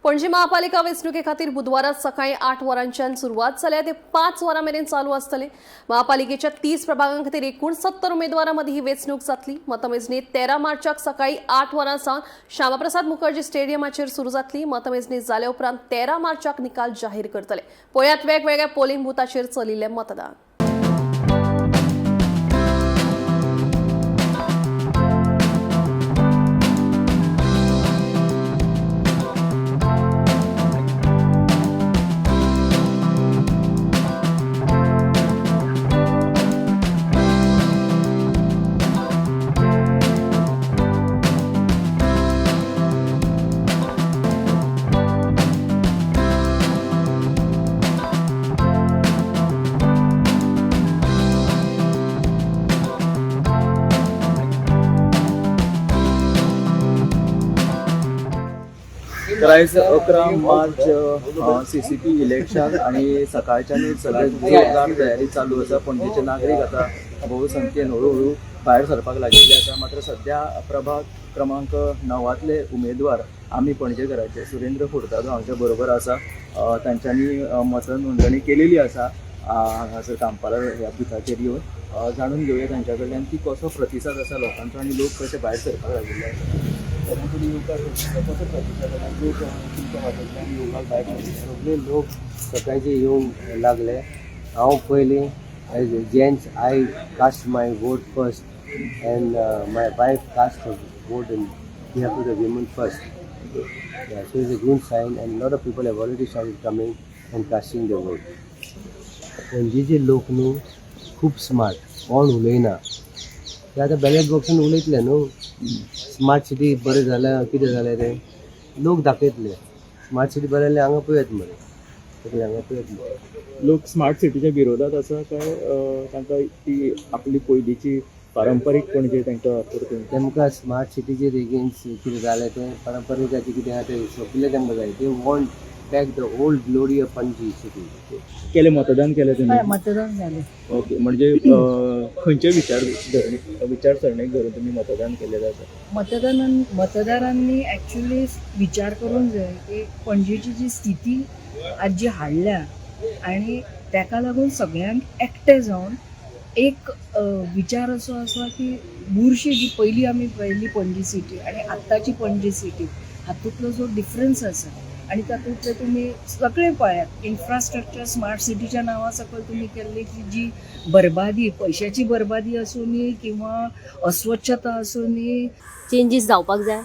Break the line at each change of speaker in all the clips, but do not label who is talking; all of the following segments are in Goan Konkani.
पणजी महापालिका वेंचणुके खातीर बुधवारा सकाळी 8 वरांच्यान सुरवात जाल्या ते 5 वरां मेरेन चालू आसतले. महापालिकेच्या 30 प्रभागां खातीर एकूण 70 उमेदवारां मदीं ही वेंचणूक जातली. मतमेजणी 13 मार्चाक सकाळी 8 वरां सावन श्यामाप्रसाद मुखर्जी स्टेडियमाचेर सुरू जातली. मतमेजणी जाल्या उपरांत 13 मार्चाक निकाल जाहीर करतले. पळयात वेगवेगळ्या पोलिंग बुथाचेर चलिल्लें मतदान.
तर आयज 11 मार्च CCP election आणि सकाळच्यानूच सगळे जोरदार तयारी चालू आसा. पणजेचे नागरीक आता बहुसंख्येन हळूहळू भायर सरपाक लागिल्ले आसा. मात्र सध्या प्रभाग क्रमांक 9तले उमेदवार आमी पणजेकाराचे सुरेंद्र फुर्तादो आमच्या बरोबर आसा. तांच्यांनी मतनोंदणी केलेली आसा हांगासर कांपाला ह्या बुथाचेर येवन. जाणून घेवया तांच्या कडल्यान की कसो प्रतिसाद आसा लोकांचो आनी लोक कशे भायर सरपाक लागिल्ले आसा. तेन्ना तुमी येवकार कसो प्रतिसाद आसा, लोक तुमच्या वाटेंतल्यान येवपाक भायर सरले?
सगळे लोक सकाळचे येवंक लागले. हांव पयलीं as a gents I cast my vote first and my wife cast vote in behalf of the women first. So is a good sign and lot of people have already started coming and casting the vote. पणजेचे लोक न्हू खूब स्मार्ट, कोण उलयना. ते आतां बॅलेट बॉक्सान उलयतले न्हू, स्मार्ट सिटी बरें जालें, कितें जालें तें लोक दाखयतले. स्मार्ट सिटी बरें जाल्यार हांगा पळयात मरे, सगळे हांगा पळयात मरे.
लोक स्मार्ट सिटीच्या विरोधात आसा काय तांकां ती आपली पयलींची पारंपारीक पणजे तांकां परतून
तेमकां स्मार्ट सिटीचेर एगेन्स्ट कितें जालें तें पारंपारीकाचें कितें आहा तें सगळें तेमकां जाय. They want back the old glory of Panaji city.
केलें मतदान केलें
हय,
तुमी?
मतदान जालें.
ओके, म्हणजे खंयचे विचारसरणेक धरून तुमी मतदान केलेलें आसा?
मतदारांनी ॲक्च्युली विचार करूंक जाय की पणजेची जी स्थिती आज जी हाडल्या आनी ताका लागून सगळ्यांक एकटें जावन एक विचार असो आसा की बुरशी जी पयली आमी पळयल्ली पणजी सिटी आनी आत्ताची पणजी सिटी हातूंतलो जो डिफरन्स आसा आनी तातूंतले तुमी सगळें पळयात, इन्फ्रास्ट्रक्चर स्मार्ट सिटीच्या नांवा सकयल तुमी केल्ली जी बरबादी, पयशाची बरबादी आसूं किंवा अस्वच्छता आसूं.
चेंजीस जावपाक जाय.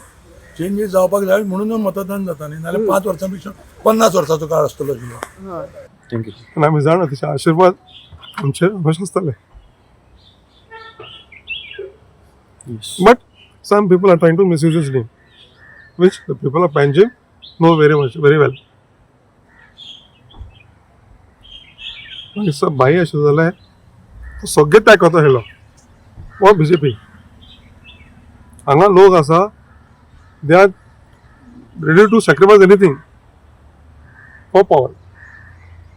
चेंजीस जावपाक जाय म्हणून मतदान जाता न्ही, नाल्यार 5 वर्सां पेक्षा 50 वर्साचो काळ आसतलो आशिल्लो.
हय.
Thank you.
आनी आमी जाणा तेचे आशिर्वाद आमचेर अशें आसतले. But some people are trying to misuse his name, which the people of Panjim know very much, very well. मागीर भाई आशिल्लो जाल्यार तो सगळे त्याग करता आशिल्लो हो BJP. हांगा लोक आसा, they are ready to sacrifice anything for power,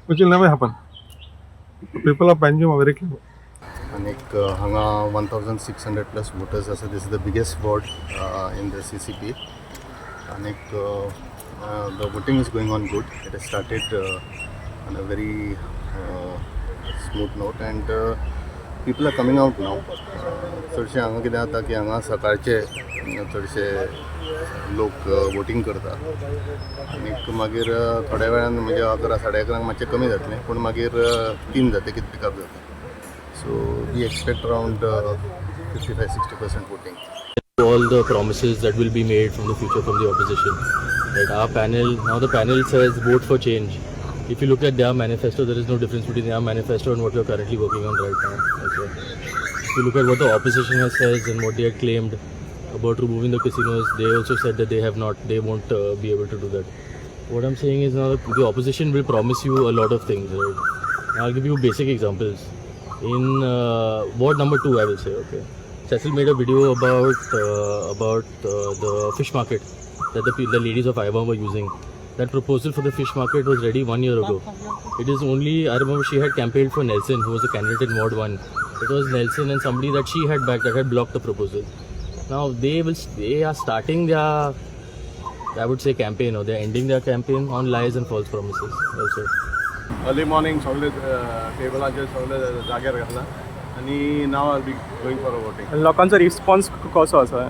which will never happen. People of Panjim are very clever.
आनीक हांगा 1600 plus voters आसा. This is the biggest ward in the CCP. आनीक the voting is going on good. It has started on a very smooth note and people are coming out now. चडशे हांगा कितें जाता की हांगा सकाळचे चडशे लोक वोटींग करता आनीक मागीर थोड्या वेळान म्हणजे 11 11:30 मातशें कमी जातलें, पूण मागीर 3 जातकीच पिकअप जाता. So we expect around 55-60% voting.
All the promises that will be made from the future from the opposition. Right, our panel, now the panel says vote for change. If you look at their manifesto, there is no difference between their manifesto and what we are currently working on right now. Okay. If you look at what the opposition has says and what they had claimed about removing the casinos, they also said that they have not, they won't be able to do that. What I'm saying is now the opposition will promise you a lot of things, right? I'll give you basic examples. In ward number 2, I will say, okay. Cecil made a video about the fish market that the ladies of Iowa were using. That proposal for the fish market was ready 1 year ago. It is only, I remember she had campaigned for Nelson, who was a candidate in Ward 1. It was Nelson and somebody that she had backed that had blocked the proposal. Now they are starting their I would say, campaign, or they're ending their campaign on lies and false promises also.
Early morning सगळे टेबलाचेर सगळे जाग्यार घातला आनी now I be going for a voting.
लोकांचो रिस्पॉन्स कसो आसा?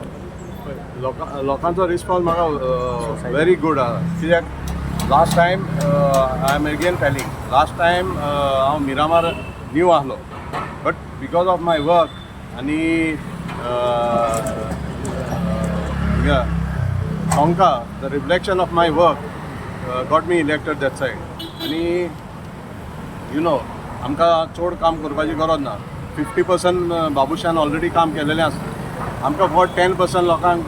लोकांचो रिस्पॉन्स म्हाका व्हेरी गूड आसा, कित्याक last time, I am again telling, last time हांव मिरामार न्यू आहलो, but because of my work आनी Tonka, the reflection of my work got me elected that side. आनी you know आमकां चड काम करपाची गरज ना. 50% बाबुशान ऑलरेडी काम केलेलें आसा. आमकां फक्त 10% लोकांक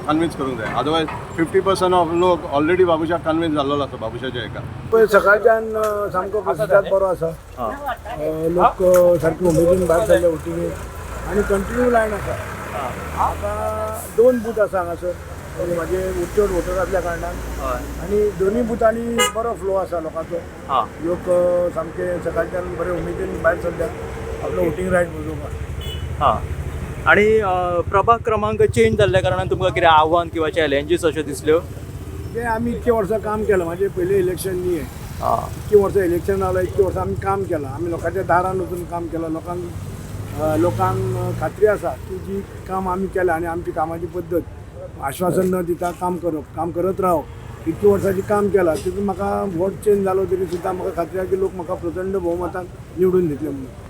कन्विन्स करूंक जाय, अदरवायज 50% ऑफ लोक ऑलरेडी बाबुशाक कन्विन्स जाल्लो आसा, बाबुशाच्या हेका.
पळय, सकाळच्यान सामको प्रतिसाद बरो आसा. लोक सारके उमेदीन भायर सरले वोटिंगेक आनी कंटिन्यू लायन आसा. आतां दोन बूथ आसा हांगासर, म्हणजे म्हाजे चड वोटर आसल्या कारणान, आनी दोनूय बुथांनी बरो फ्लो आसा लोकांचो. लोक सामके सकाळच्यान बरे उमेदीन भायर सरल्यात आपलो वोटींग रायट बजोवपाक.
हां, आणि प्रभाग क्रमांक चेंज जाल्ल्या कारणान तुमकां कितें आव्हान किंवा चॅलेंजीस अश्यो दिसल्यो?
तें आमी इतके वर्सां काम केलां, म्हाजें पयलें इलेक्शन न्ही हें. इतकी वर्सां इलेक्शन रावला, इतकी वर्सां आमी काम केलां. आमी लोकांच्या दारान वचून काम केलां. लोकांक खात्री आसा की जी काम आमी केलां आनी आमची कामाची पद्दत, आश्वासन न दिता काम करप, काम करत रावप, इतकी वर्सां जी काम केलां तितून म्हाका वोट चेंज जालो तरी सुद्दां म्हाका खात्री आसा की लोक म्हाका प्रचंड भोवमतान निवडून दितले म्हणून.